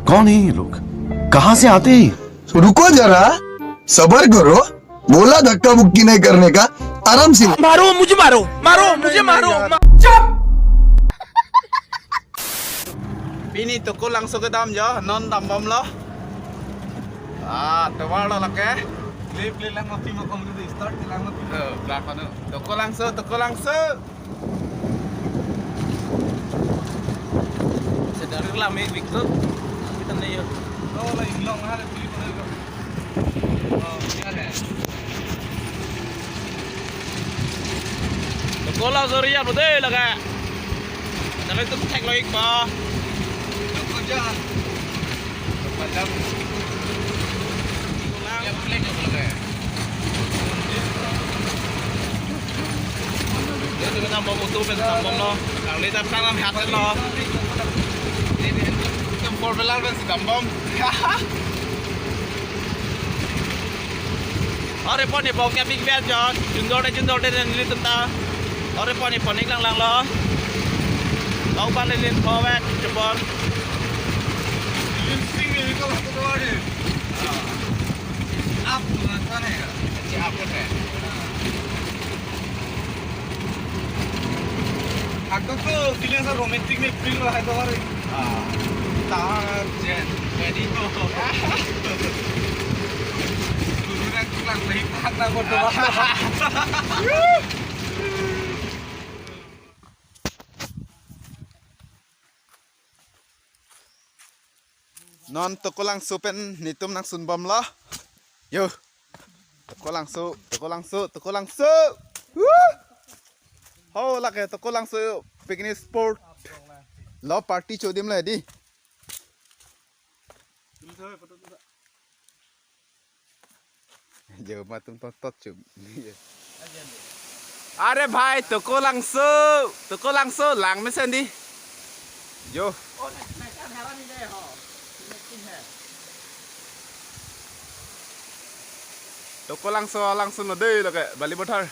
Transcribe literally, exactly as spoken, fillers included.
कौन है ये लोग? कहाँ से आते हैं ये? रुको जरा, सबर करो। बोला धक्का मुक्की नहीं करने का, आराम से। मारो, मुझे मारो, मारो, मुझे मारो। Pini Tokolangso kedam jo, non dambomlo. Ah, tovar lo lake. Play, play lang mati mo kong dulu start lang mati. Oh, plak ano. Tokolangso, Tokolangso. Sedang lama itu. Kita nih yuk. Oh, lagi long hari beli mana yuk? Oh, iya deh. Tokolangso area betul lah kak. Tapi itu cek lagi pak. Tokoja. Tokoja. Yang plek ya kalau kayak. Dia juga tambah mutu, tambah lo. Kalau dia tak pernah lihat lo. Ini tempur belar kan si tambom. Ore pon ipon ke big bad jo, jundor de jundor de nelitum ta. Ore pon ipon ik lang lang lo. Bau ban nelitum po wet jebor. Lim sing ni ko ko do de. Up to na kane ka. Ye up ko hai. Ako to feeling sa romantic ni feel hai to re. Ah. Tahan jen. Jadi ko. Guru na klang lagi tak na ko to. Non Tokolangso pen netum nangsun bomlo. Yo. Tokolangso, Tokolangso, Tokolangso. Woo! Ho lake Tokolangso picnic spot. Lo party chodim le di. Jo matum tot tot chum. Are bhai, Tokolangso, Tokolangso lang mesen di. Jo. Tokolangso, Langso no dei lake Balipathar.